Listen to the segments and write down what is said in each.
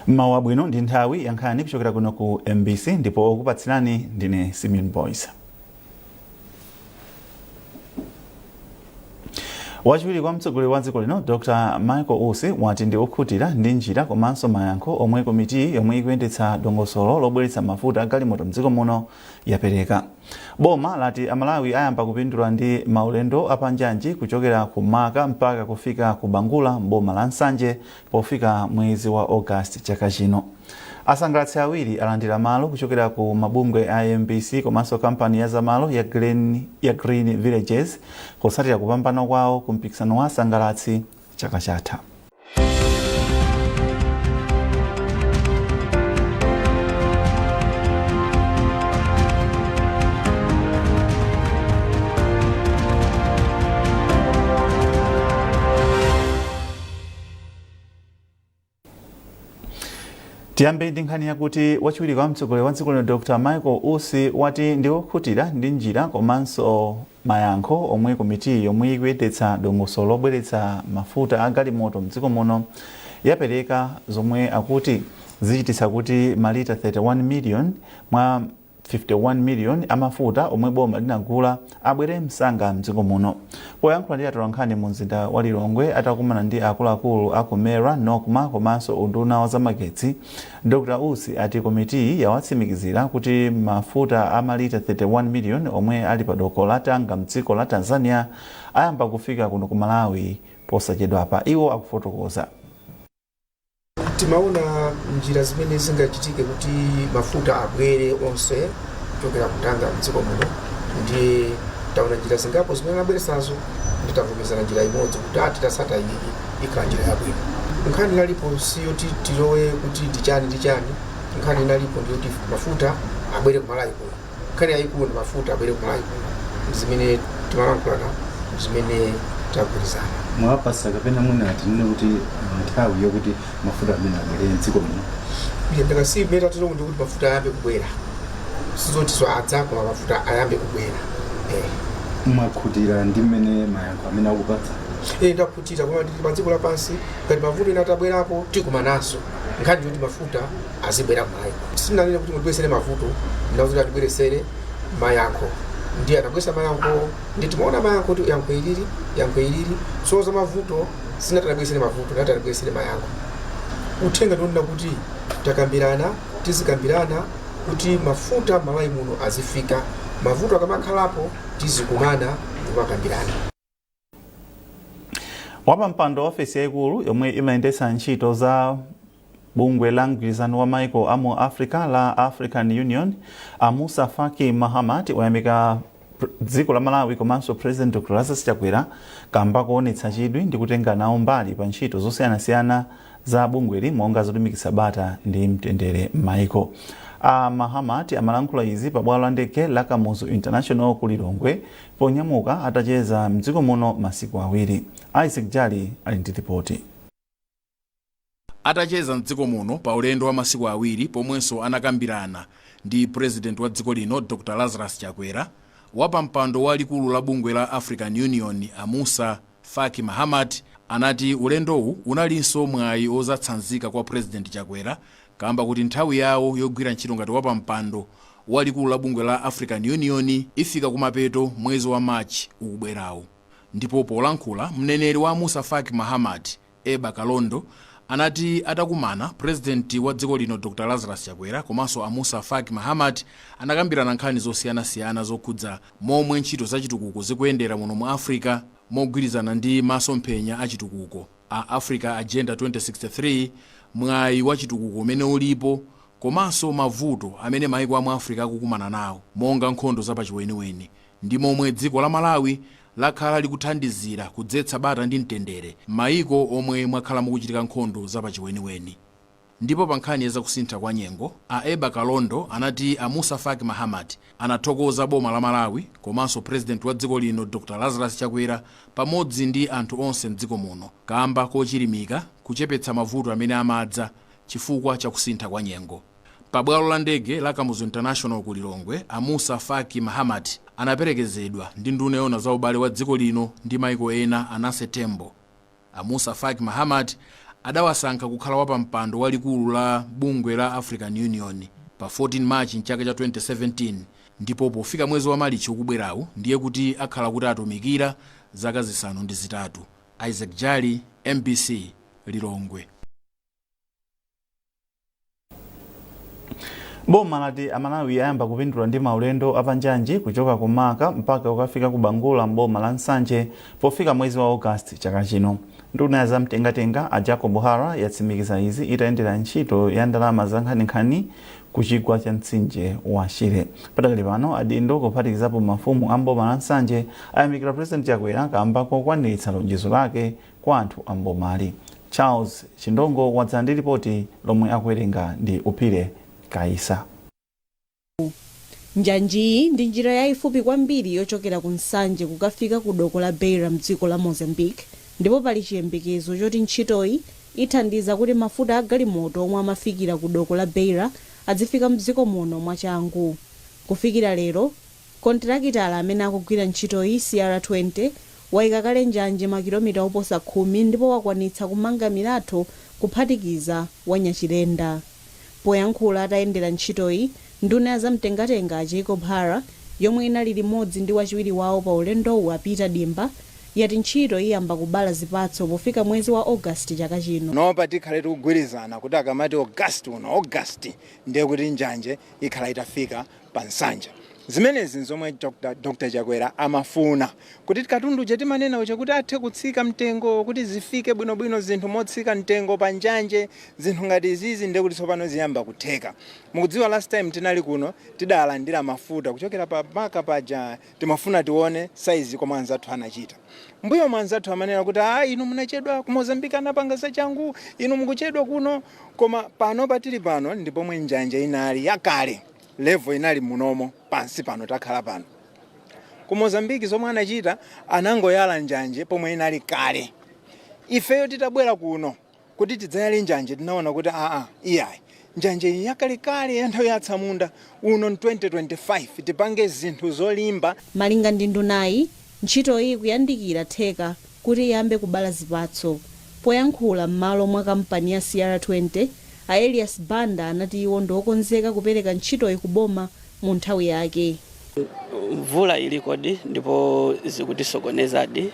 Mawu abwino, ndi nthawi ya nkhani kuchokera kuno ku MBC, ndipo okupatsirani ndine Simeon Boys. Wachiwiri kwa mtsogoleri wa dziko lino Dr Michael Usi wati ndi okhutira ndi njira komanso mayankho omwe komiti yomwe ikuyendetsa dongosolo lobweretsa mafuta a galimoto mdziko muno yapereka. Boma lati Amalawi ayamba kupindula ndi maulendo apanjanji kuchokera ku Maka mpaka kufika ku Bangula m'boma la Nsanje pofika mwezi wa August chaka chino. Asangalatsi awiri alandira malo kuchokera ku mabungwe a MBC komanso kampani ya zamalo ya Green Villages kutsatira kupambana kwawo ku mpikisano wa asangalatsi chaka chatha. Tiyambe ndi nkhani yakuti wachiwiri kwa mtsogoleri wa dziko lino Dr Michael Usi wati ndi okhutira ndi njira komanso mayankho omwe komiti yomwe ikuyendetsa dongosolo lobweretsa mafuta a galimoto mdziko muno yapereka, zomwe akuti zichititsa kuti malita 31 million mwa 51 million amafuta omwe boma linagula abwere msanga mdziko muno. Poyankhula ndi atolankhani mu mzinda wa Lilongwe atakumana ndi akuluakulu a ku MERA, NOCMA komanso unduna wa zamagetsi, Dr Usi ati komitiyi yawatsimikizira kuti mafuta a malita 31 million omwe ali pa doko la Tanga mdziko la Tanzania ayamba kufika kuno ku Malawi posachedwapa. Iwo akufotokoza. Timaona njira zimene zingachitike kuti mafuta abwere onse kuchokera ku Tanga mdziko muno. Ndiye taona njira zingapo zimene anabweresazo, nditavomerezana njira imodzi kuti titatsata iyi ikhala njira yabwino. Nkhani inalipo siyoti tilowe kuti ndi chani ndi chani. Nkhani inalipo ndiyoti mafuta abwere ku Malawi kuno. Nkhani yayikulu ndi mafuta abwere ku Malawi kuno, ndi zimene timalankhulana, zimene tagwirizana. Mwapasa kapena mwina tinene kuti nthawi yokuti mafuta amene abwere mdziko muno? Ndiyembeka si imene tatero, ndi kuti mafuta ayambe kubwera, sizotiso adza, koma mafuta ayambe kubwera. Mwakhutira ndi mmene mayankho amene akupatsa? Ndakhutira, koma ndili pa dziko lapansi. Ngati mavuto ena atabwerapo, tikumananso. Nkhani ndiyoti mafuta azibwera ku Malawi. Sinanene kuti mutibweresere mavuto, ndinakuti atibweresere mayankho. Ndiye atabweresa mayankho, ndi timaona mayankho kuti yankho ilili, yankho ilili. So za mavuto sinati atibweresere mavuto, nati atibweresere mayankho. Uthenga ndionena kuti takambirana, tizikambirana kuti mafuta Malawi muno azifika. Mavuto akamakhalapo, tizikumana ndikumakambirana. Wapampando wa ofesi yayikulu yomwe imayendetsa ntchito za bungwe la mgwirizano wa maiko a mu Africa la African Union, a Musa Faki Mahamat, wayamika dziko la Malawi komanso President Dr Lazarus Chakwera kamba kuonetsa chidwi ndi kutenga nawo mbali pa ntchito zosiyanasiyana za bungweli, monga zolimbikitsa bata ndi mtendere m'maiko. A Mahamat amalankhula izi pa bwalo la ndege la Kamuzu International ku Lilongwe ponyamuka atacheza mdziko muno masiku 2. Isaac Jali ali ndi ripoti. Atacheza mdziko muno pa ulendo wa masiku 2, pomwenso anakambirana ndi President wa dziko lino Dr Lazarus Chakwera, wapampando wa likulu la bungwe la African Union a Musa Faki Mahamat anati ulendowu unalinso mwayi ozatsanzika kwa President Chakwera kamba kuti nthawi yawo yogwira ntchito ngati wapampando wa likulu la bungwe la African Union ifika kumapeto mwezi wa March ukubwerawu. Ndipo polankhula, mneneri wa Musa Faki Mahamat, Eba Kalondo, anati atakumana President wa dziko lino Dr Lazarus Chakwera komanso a Musa Faki Mahamat, anakambirana nkhani zosiyanasiyana zokhudza momwe ntchito zachitukuko zikuyendera muno mu Africa mogwirizana ndi masomphenya a chitukuko a Africa Agenda 2063, mwayi wa chitukuko umene ulipo komanso mavuto amene maiko amu Africa akukumana nawo monga nkhondo zapachiweniweni, ndi momwe dziko la Malawi lakhala likuthandizira kudzetsa bata ndi mtendere m'mayiko omwe mwakhala mukuchitika nkhondo zapachiweniweni. Ndipo pa nkhani ya zakusintha kwa nyengo, a Eba Kalondo anati a Musa Faki Mahamat anathokoza boma la Malawi komanso President wa dziko lino Dr Lazarus Chakwera pamodzi ndi anthu onse mdziko muno kamba kochilimika kuchepetsa mavuto amene amadza chifukwa cha kusintha kwa nyengo. Pa bwalo la ndege la Kamuzu International ku Lilongwe, a Musa Faki Mahamat anaperekezedwa ndi nduna yoona za ubale wa dziko lino ndi maiko ena, a Nancy Tembo. A Musa Faki Mahamat Adawasankha kukhala wapampando wa likulu la bungwe la African Union pa 14 March mchaka cha 2017, ndipo pofika mwezi wa Malichi ukubwerawu ndiye kuti akhala kuti atumikira zaka 8. Isaac Jali, MBC, Lilongwe. Boma lati Amalawi ayamba kupindula ndi maulendo apanjanji kuchoka ku Marka mpaka kukafika ku Bangula m'boma la Nsanje pofika mwezi wa August chaka chino. Nduna ya zamtengatenga a Jacob Hara yatsimikiza izi itayendera ntchito ya ndalama za nkhaninkhani ku chigwa cha mtsinje wa Shire. Padakali pano adindo kuphatikizapo mafumu a m'boma la Nsanje ayamikira President Chakwera kamba kokwaniritsa lonjezo lake kwa anthu a m'bomali. Charles Chindongo wadza ndi ripoti lomwe akuwerenga ndi Upire Kaisa. Njanjiyi ndi njira yayifupi kwambiri yochokera ku Nsanje kukafika ku doko la Beira mdziko la Mozambique, ndipo pali chiyembekezo choti ntchitoyi ithandiza kuti mafuta a galimoto omwe amafikira ku doko la Beira adzifika mdziko muno mwachangu. Kufikira lero, kontirakitala amene akugwira ntchitoyi, CR20, wayika kale njanji makilomita oposa 10 ndipo wakwanitsa kumanga milatho kuphatikiza wa Nyachilenda. Poyankhula atayendera ntchitoyi, nduna ya zamtengatenga a Jacob Hara, yomwe inali limodzi ndi wachiwiri wawo pa ulendowu a Peter Dimba, yati ntchito iyamba kubala zipatso pofika mwezi wa August chaka chino. Panopa tikhale tikugwirizana kuti akamati August uno, August, ndiye kuti njanje ikhala itafika pa Nsanje. Zimenezi nzomwe Dr. Chakwera amafuna, kuti katundu uja timanena uja kuti athe kutsika mtengo, kuti zifike bwinobwino zinthu motsika mtengo pa njanje, zinthu ngati izizi ndiye kuti tsopano ziyamba kutheka. Mukudziwa last time tinali kuno tidalandira mafuta kuchokera pa Marka paja, timafuna tione size komwe anzathu anachita. Mbuyo mwa anzathu amanena kuti a inu munachedwa, ku Mozambique anapanga zachangu, inu mukuchedwa kuno, koma pano patili pano ndi pomwe njanje inali yakale, level inali munomo pansi pano takhala pano. Ku Mozambique zomwe anachita anangoyala njanje pomwe inali kale. Ifeyo titabwera kuno kuti tidzayale njanje tinaona kuti aa iyayi, njanje iyi yakalekale ya nthawi ya atsamunda, uno 2025 tipange zinthu zolimba. Malinga ndi ndunayi, ntchitoyi ikuyandikira theka kuti iyambe kubala zipatso. Poyankhula m'malo mwa kampani ya CR20, a Elias Banda anati iwo ndi okonzeka kupereka ntchitoyi ku boma mu nthawi yake. Mvula ilikodi ndipo zikutisokonezadi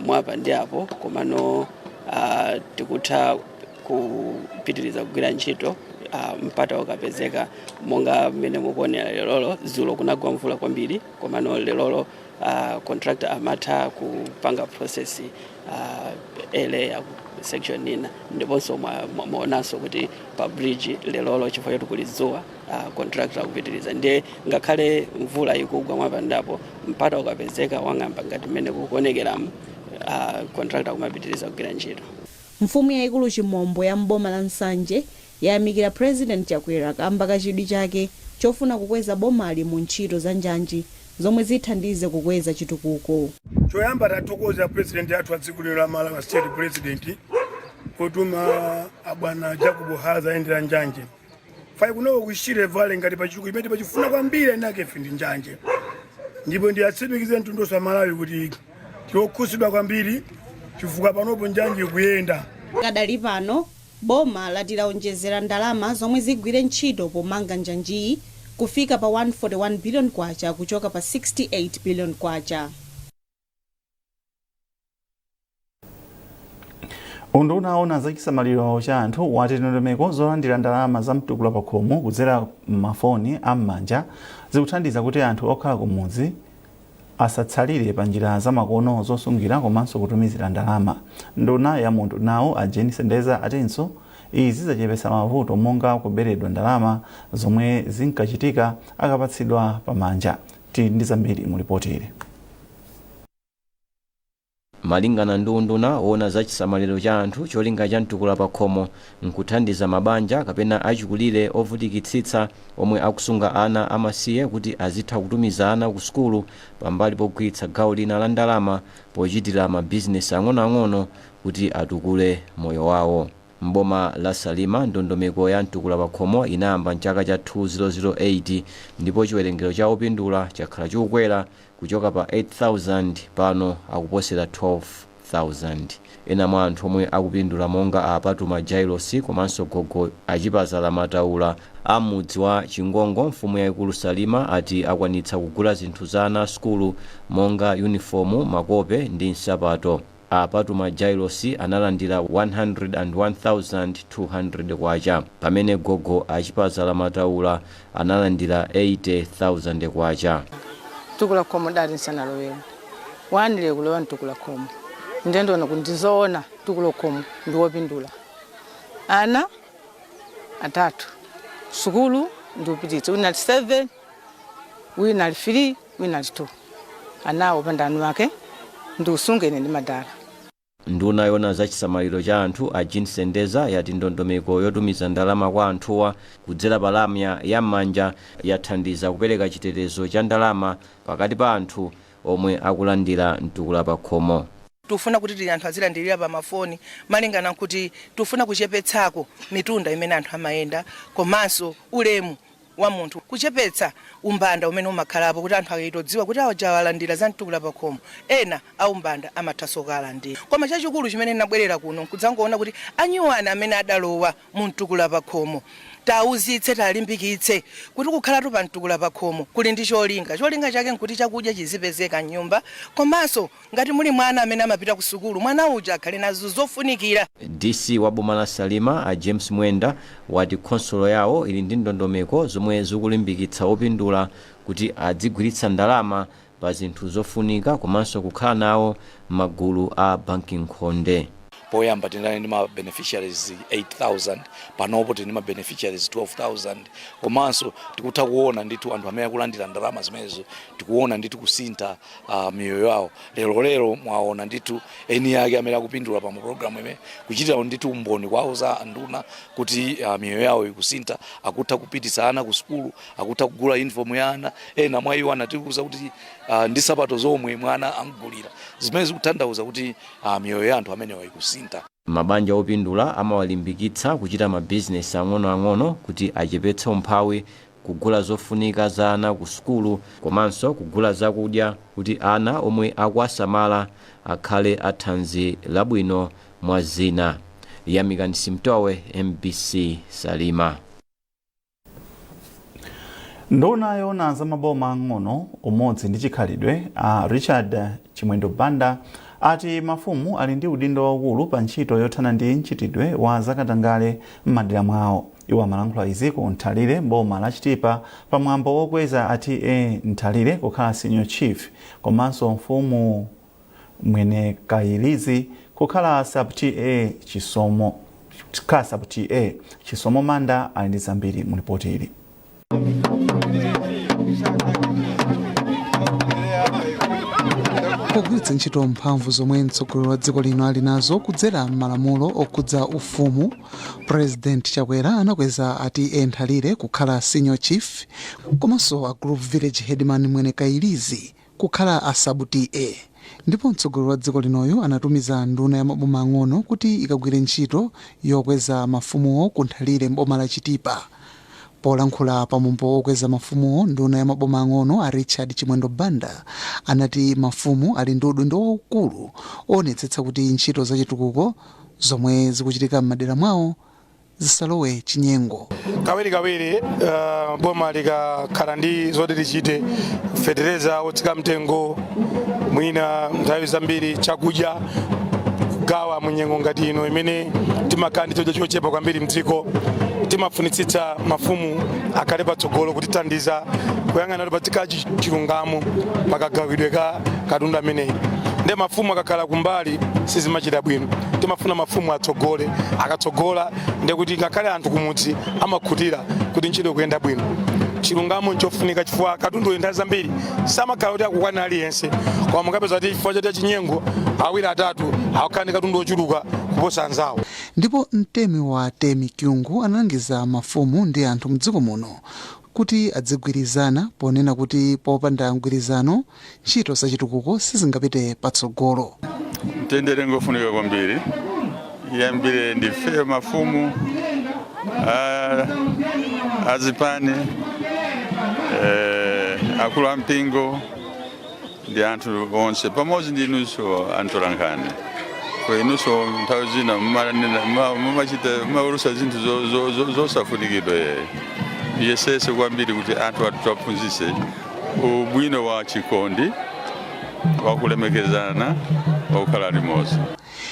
mwapa ndi apo, komano tikutha kupitiriza kugwira ntchito mpata ukapezeka. Monga mmene mukuonera lerolo, dzulo kunagwa mvula kwambiri, komano lerolo contractor amatha kupanga process ele ya section ina, ndiponso mwaonanso kuti pa bridge lerolo, chifukwa choti kuli dzuwa, contractor akupitiriza. Ndiye ngakhale mvula ikugwa mwapandapo, mpata ukapezeka wang'amba ngati mmene kukuonekeramo, contractor akumapitiriza kugwira ntchito. Mfumu yayikulu Chimombo ya mboma la Nsanje yayamikira President Chakwera kamba ka chidwi chake chofuna kukweza bomali mu ntchito za njanji zomwe zithandize kukweza chitukuko. Choyamba tathokoza President athu a dziko lino la Malawi, State President, potuma abwana Jacob Hara ayendera njanje fai kunoko ku Shire Valley. Ngati pachitukuko imene pachifuna kwambiri inake ife ndi njanje, ndipo ndiyatsimikize mtundu wa Malawi kuti tiokhudzidwa kwambiri chifukwa panopo njanje ikuyenda. Kadali pano, boma lati laonjezera ndalama zomwe zigwire ntchito pomanga njanjiyi kufika pa 141 billion kwacha kuchoka pa 68 billion kwacha. Unduna owona za chisamaliro cha anthu wati ndondomeko zolandira ndalama za mtukula pakhomo kudzera m'mafoni am'manja zikuthandiza kuti anthu okhala kumudzi asatsalire pa njira zamakono zosungira komanso kutumizira ndalama. Nduna ya mu undunawu a Jane Sendeza atinso izi zachepetsa mavuto monga kuberedwa ndalama zomwe zinkachitika akapatsidwa pamanja. Tili ndi zambiri mu ripoti ili. Malingana ndi unduna woona za chisamaliro cha anthu, cholinga cha mtukula pakhomo nkuthandiza mabanja kapena achikulire ovutikitsitsa omwe akusunga ana amasiye kuti azitha kutumiza ana ku sukulu pambali pogwiritsa gawo lina la ndalama pochitira mabizinesi ang'onoang'ono kuti atukule moyo wawo. M'boma la Salima, ndondomeko ya mtukula pakhomo inayamba mchaka cha 2008 ndipo chiwerengero cha opindula chakhala chikukwera kuchoka pa 8,000, pano akuposera 101,000. Ena mwa anthu omwe akupindula monga a Patuma Jailos komanso gogo Achipazala Mataula a mudzi wa Chingongo, mfumu yayikulu Salima, ati akwanitsa kugula zinthu za ana sukulu monga yunifomu, makope ndi nsapato. A Patuma Jailos analandira 101,200 kwacha, pamene gogo Achipazala Mataula analandira 80,000 kwacha. Mtukula Khomo dali nsanalowera wanile kulowa Mtukula Khomo, ndendona kuti ndizoona Mtukula Khomo ndiwopindula. Ana atatu sukulu ndiupititsa, wina ali 7, wina ali 3, wina ali 2. Anawo pandani wake ndiusungene ndi madala. Nduna yona za chisamaliro cha anthu a Jean Sendeza yati ndondomeko yotumiza ndalama kwa anthuwa kudzera pa lamya ya m'manja yathandiza kupereka chitetezo cha ndalama pakati pa anthu omwe akulandira mtukula pa khomo. Tufuna kuti tili anthu azilandirira pa mafoni, malingana nkuti tufuna kuchepetsako mitunda imene anthu amayenda, komanso ulemu wa munthu, kuchepetsa umbanda umene umakhalapo, kuti anthu akayitodziwa kuti awa awalandira za mtukula pa khomo, ena aumbanda amathanso kukalandira. Koma chachikulu chimene ndinabwerera kuno nkudzangoona kuti anyuwani amene adalowa mu mtukula pa khomo tawuzitse, talimbikitse kuti kukhalatu pa mtukula pa khomo kuli ndi cholinga. Cholinga chake nkuti chakudya chizipezeka mnyumba, komanso ngati muli mwana amene amapita ku sukulu, mwana uja akhale nazo zofunikira. DC wa boma la Salima a James Mwenda wati khonsolo yawo ili ndi ndondomeko zomwe zikulimbikitsa opindula kuti adzigwiritsa ndalama pa zinthu zofunika komanso kukhala nawo m'magulu a banki nkhonde. Poyamba tinali ndi ma beneficiaries 8000, panopo tili ndi ma beneficiaries 12,000. Komanso tikutha kuona ndithu anthu amene akulandira ndalama zimenezo, tikuona ndithu kusintha miyoyo yawo. Lero lero mwaona ndithu eni ake amene akupindula pa program imene kuchitira ndithu umboni kwawo za anduna kuti miyoyo yawo ikusintha, akutha kupititsa ana ku sukulu, akutha kugula uniform ya ana. Ena mwa iwo anatiuza kuti ndi sapato zomwe mwana amgulira, zimene zikutanthauza kuti miyoyo ya anthu amenewa ikusintha. Mabanja opindula amawalimbikitsa kuchita mabizinesi ang'onoang'ono kuti achepetse umphawi, kugula zofunika za ana ku sukulu komanso kugula zakudya kuti ana omwe akuwasamala akhale athanzi labwino, mwa zina. Yamikani Simtowe, MBC, Salima. Nduna yoona za maboma ang'ono, umodzi ndi chikhalidwe a Richard Chimwendo Banda ati mafumu ali ndi udindo waukulu pa ntchito yothana ndi mchitidwe wa zakatangale m'madera mwawo. Iwo amalankhula izi ku Nthalire, boma la Chitipa, pamwambo wokweza a T/A Nthalire kukhala senior chief komanso mfumu Mwene Kayilizi kukhala sub T/A Chisomo, kukhala sub T/A. Chisomo Manda ali ndi zambiri mu ripoti ili. Pogwiritsa ntchito mphamvu zomwe mtsogoleri wa dziko lino ali nazo kudzera m'malamulo okhudza ufumu, President Chakwera anakweza a T/A Nthalire kukhala senior chief komanso a group village headman Mwene Kayilizi kukhala a sub T/A. Ndipo mtsogoleri wa dziko linoyo anatumiza nduna ya maboma ang'ono kuti ikagwire ntchito yokweza mafumuwo ku Nthalire m'boma la Chitipa. Polankhula pamwambo wokweza mafumuwo, nduna ya maboma ang'ono a Richard Chimwendo Banda anati mafumu ali ndi udindo waukulu oonetsetsa kuti ntchito zachitukuko zomwe zikuchitika m'madera mwawo zisalowe chinyengo. Kawirikawiri boma likakhala ndi zoti lichite, fetereza wotsika mtengo, mwina nthawi zambiri chakudya kugawa munyengo ngati ino imene timakhala ndi chakudya chochepa kwambiri mdziko, timafunitsitsa mafumu akhale patsogolo kutithandiza kuyang'ana kuti pazikhala chilungamo pakagawidwe ka katundu ameneyi. Nde mafumu akakhala kumbali sizimachita bwino. Timafuna mafumu atsogole. Akatsogola ndiye kuti ngakhale anthu kumudzi amakhutira kuti ntchito ikuyenda bwino. Chilungamo nchofunika chifukwa katundu nthawi zambiri samakhala kuti akukwana aliyense, koma mukapeza kuti chifukwa choti chinyengo awiri atatu akukhala ndi katundu ochuluka kuposa anzawo. Ndipo mtemi wa Temi Kyungu analangiza mafumu ndi anthu mdziko muno kuti adzigwirizana, ponena kuti popanda mgwirizano ntchito zachitukuko sizingapite patsogolo. Mtendere ngofunika kwambiri, iyambire ndife mafumu azipani, akulu ampingo ndi anthu onse pamodzi ndi inunso antolankhani. Inunso nthawi zina mumanena- mumachita mumawerusa zinthu zosafunikidwa. Yesese kwambiri kuti anthu atiwaphunzitse ubwino wa chikondi, wakulemekezana, wakukhala limodzi.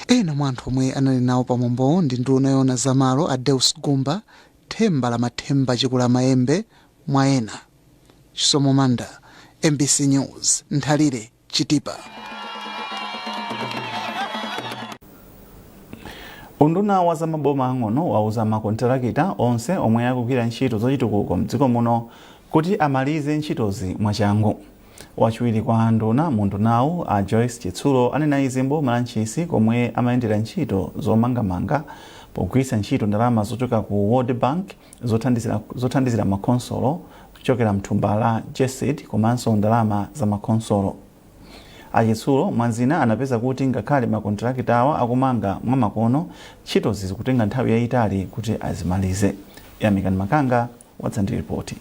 Ena mwa anthu omwe anali nawo pamwambowo ndi nduna yoona zamalo a Deus Gumba, Themba la Mathemba Chikula Mayembe, mwa ena. Chisomo Manda, MBC News, Nthalire, Chitipa. Unduna wa zamaboma ang'ono wauza makontilakita onse omwe akugwira ntchito zachitukuko mdziko muno kuti amalize ntchitozi mwachangu. Wachiwiri kwa nduna mu undunawu a Joyce Chitsulo anena izi m'boma la Ntchisi komwe amayendera ntchito zomangamanga pogwiritsa ntchito ndalama zochoka ku World Bank zothandizira makhonsolo kuchokera mthumba la GESD komanso ndalama za makhonsolo. A Chitsulo mwa zina anapeza kuti ngakhale makontilakitawa akumanga mwamakono, ntchitozi zikutenga nthawi yayitali kuti azimalize. Yamikani Makanga wadza ndi ripoti.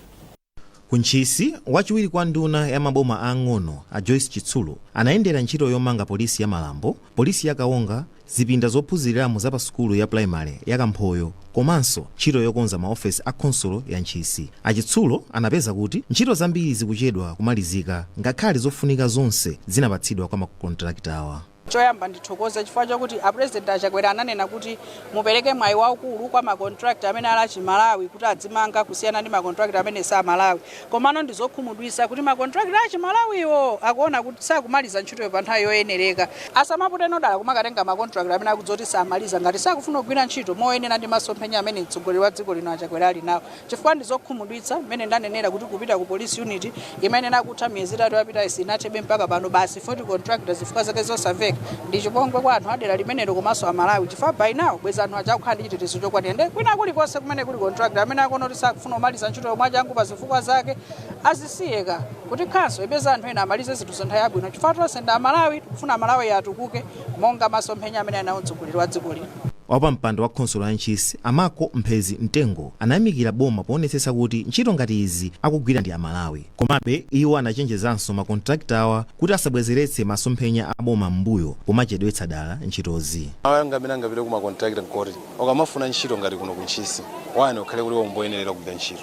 Ku Ntchisi, wachiwiri kwa nduna ya maboma aang'ono a Joyce Chitsulo anayendera ntchito yomanga polisi ya Malambo, polisi ya Kaonga, zipinda zophunziriramo za pa sukulu ya pulayimale ya Kamphoyo komanso ntchito yokonza maofesi a khonsolo ya Ntchisi. A Chitsulo anapeza kuti ntchito zambiri zikuchedwa kumalizika ngakhale zofunika zonse zinapatsidwa kwa makontilakitawa. Choyamba ndithokoze chifukwa chokuti a President a Chakwera ananena kuti mupereke mwayi waukulu kwa ma contractor amene ali achimalawi kuti adzimanga kusiyana ndi ma contractor amene si amalawi. Komano ndi zokhumudwitsa kuti ma contractor achimalawiwo akuona kuti sakumaliza ntchitoyo pa nthawi yoyenereka. Asamaputeno dala kumakatenga ma contractor amene akudziwa kuti samaliza ngati sakufuna kugwira ntchito moyenera ndi masomphenya amene mtsogoleri wa dziko lino a Chakwera ali nawo. Chifukwa ndi zokhumudwitsa mmene ndanenera kuti kupita ku police unit imayenera kutha miyezi itatu yapitayi sinathebe mpaka pano basi poti contractor zifukwa zake zosamveka. Ndi chipongwe kwa anthu adera limenelo komanso a Malawi chifukwa by now bwezi anthu aja akukhala ndi chitetezo chokwanira nde kwina kulikonse kumene kuli contractor amene akuona kuti sakufuna kumaliza ntchitoyo mwachangu pa zifukwa zake azisiye ka kuti council ipeze anthu ena amalize zinthuzo nthawi yabwino chifukwa tonse ndi a Malawi tikufuna Malawi atukuke monga masomphenya amene ali nawo mtsogoleri wa dziko lino. Wapampando wa khonsolo ya Ntchisi, a Marko Mphezi Mtengo, anayamikira boma poonetsetsa kuti ntchito ngati izi akugwira ndi Amalawi. Komabe, iwo anachenjezanso makontrakitawa kuti asabwezeretse masomphenya a boma m'mbuyo pomachedwetsa dala ntchitozi. Mawu anga amene angapite ku makontrakita nkoti ukamafuna ntchito ngati kuno ku Ntchisi, one ukhale kuti umboyenerera kugwira ntchito.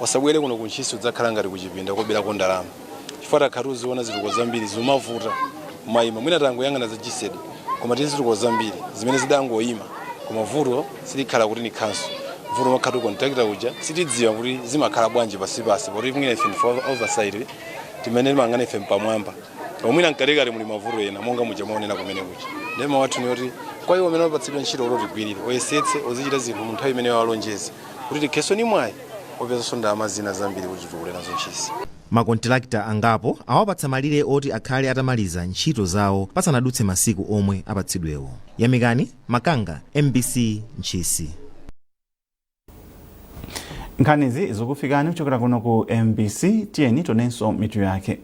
Usabwere kuno ku Ntchisi udzakhala ngati kuchipinda koberako ndalama chifukwa takhala tikuziona zitukuko zambiri zimavuta kumayima. Mwina tangoyang'ana za GESD koma tili zitukuko zambiri zimene zidangoyima koma vuto silikhala kuti ni council, vuto limakhala kuti contractor uja sitidziwa kuti zimakhala bwanji pasipasi poti mwina ife ndife oversight timene timayang'ana ife mpamwamba koma mwina mkatikati muli mavuto ena monga muja mwaonera kumene kuja. Ndiye mawu athu ni oti kwa iwo amene wapatsidwa ntchito kuti utigwirire, uyesetse uzichita zinthu mu nthawi imene walonjeza kuti tikhenso ni mwayi opezanso ndalama zina zambiri kuti titukule nazo Ntchisi. Makontilakita angapo awapatsa malire oti akhale atamaliza ntchito zawo pasanadutse masiku omwe apatsidwewo. Yamikani Makanga, mbc, Ntchisi. Nkhanizi zikufikani kuchokera kuno ku MBC. Tiyeni tionenso mitu yake.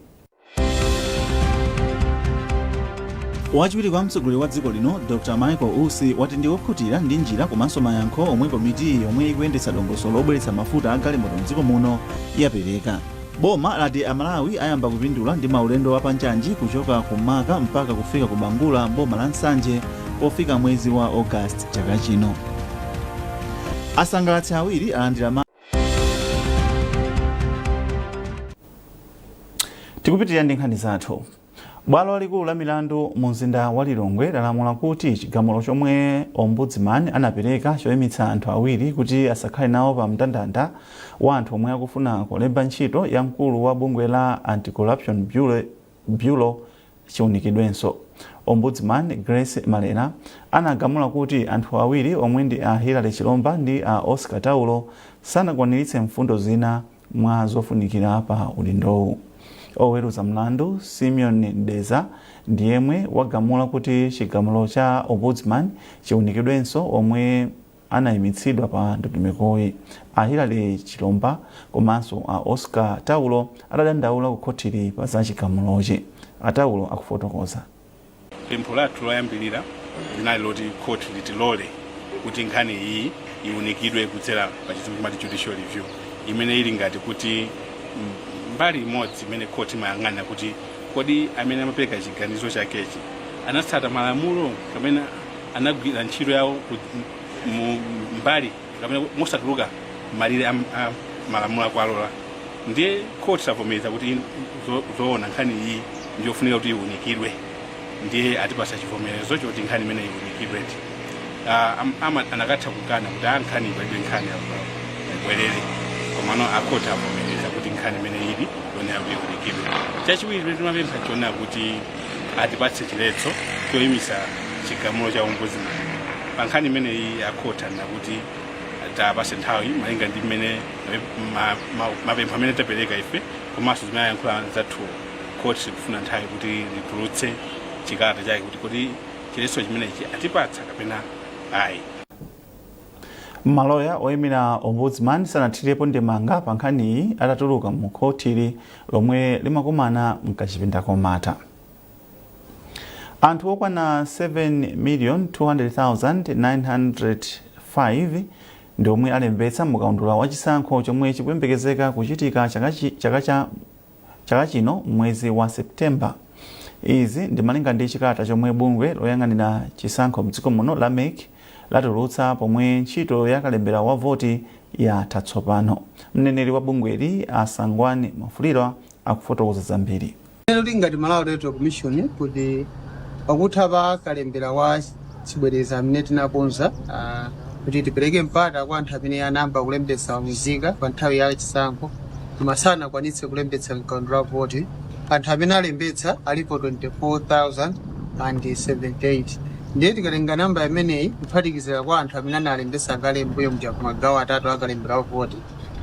Wachiwiri kwa mtsogoleri wa dziko lino Dr Michael Usi wati ndi wokhutira ndi njira komanso mayankho omwe komiti yomwe ikuyendetsa dongosolo lobweretsa mafuta a galimoto mdziko muno yapereka. Boma lati Amalawi ayamba kupindula ndi maulendo apanjanji kuchoka ku Maka mpaka kufika ku Bangula m'boma la Nsanje pofika mwezi wa August chaka chino. Asangalatsi awiri alandira Tikupitirira ndi nkhani zathu. Bwalo lalikulu la milandu mu mzinda wa Lilongwe lalamula kuti chigamulo chomwe Ombudsman anapereka choyimitsa anthu awiri kuti asakhale nawo pa mndandanda wa anthu omwe akufuna kulemba ntchito ya mkulu wa bungwe la Anti-Corruption Bureau chiunikidwenso. Ombudsman Grace Malera anagamula kuti anthu awiri omwe ndi a Hillary Chilomba ndi a Oscar Taulo sanakwaniritse mfundo zina mwa zofunikira pa udindowu. Oweruza mlandu Simeon Mdeza ndi yemwe wagamula kuti chigamulo cha Ombudsman chiunikidwenso omwe anayimitsidwa pa ndondomekoyi, a Hillary Chilomba komanso a Oscar Taulo atadandaula ku khothili pa za chigamulochi. A Taulo akufotokoza. Pempho lathu loyambilira linali loti khoti litilole kuti nkhani iyi iunikidwe kudzera pa chizungu timati judicial review, imene ili ngati kuti mbali imodzi imene khoti imayang'ana kuti kodi amene amapereka chiganizo chakechi anatsata malamulo kapena Anagwira ntchito yawo mu mbali kapena mosatuluka malire a malamulo akualola. Ndiye khoti avomereza kuti zoona nkhani iyi ndiyofunika kuti iwunikidwe. Ndiye atipasa chivomerezo choti nkhani imene iwunikidweti. Anakatha kukana kuti a nkhani palibe, nkhani ibwerere, komano akhoti avomereza kuti nkhani imene ili yonera kuti iwunikidwe. Chachiwiri chimene timapempha chona kuti atipatse chiletso choyimisa chigamulo cha Ombudsman pa nkhani imeneyi. Akhoti anena kuti tapase nthawi malinga ndi mmene mapempho amene tapereka ife komanso zimene ayankhula anzathuwo. Khoti likufuna nthawi kuti litulutse chikalata chake kuti chiletso chimenechi atipatsa kapena ayi. Maloya oyimira Ombudsman sanathirepo ndemanga pa nkhaniyi atatuluka mu khotili lomwe limakumana mkachipinda komata. Anthu okwana 7,200,905 ndi omwe alembetsa mukaundula wa chisankho chomwe chikuyembekezeka kuchitika chaka chino mwezi wa Septemba. Izi ndi malinga ndi chikalata chomwe bungwe loyang'anira chisankho mdziko muno la MEC latulutsa pomwe ntchito ya kalembera wa voti yatha tsopano. Mneneri wa bungweli, a Sangwani Mwafulirwa, akufotokoza zambiri. Lero ngati Malawi Electoral Commission, kuti pakutha pa kalembera wa chibwereza amene tinakonza kuti tipereke mpata kwa anthu amene anayamba kulembetsa mzika pa nthawi ya chisankho koma sanakwanitse kulembetsa mkaundula wa voti, anthu amene alembetsa alipo 24,078. Ndiye tikatenga namba imeneyi kuphatikizira kwa anthu amene analembetsa kale mbuyo mja kumagawo atatu akalembera wa voti,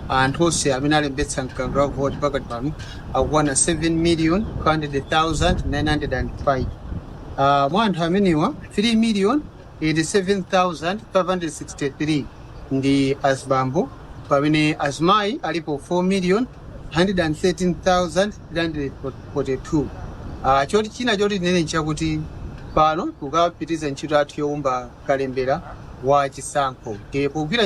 anthu onse amene alembetsa mkaundula wa voti pakati pano akukwana 7,200,905. Mwa anthu amenewa, 3,087,563 ndi azibambo, pamene azimayi alipo 4,113,342. Choti china choti tinene nchakuti pano tikapitiriza ntchito yathu yowumba kalembera wa chisankho, ndipo kugwira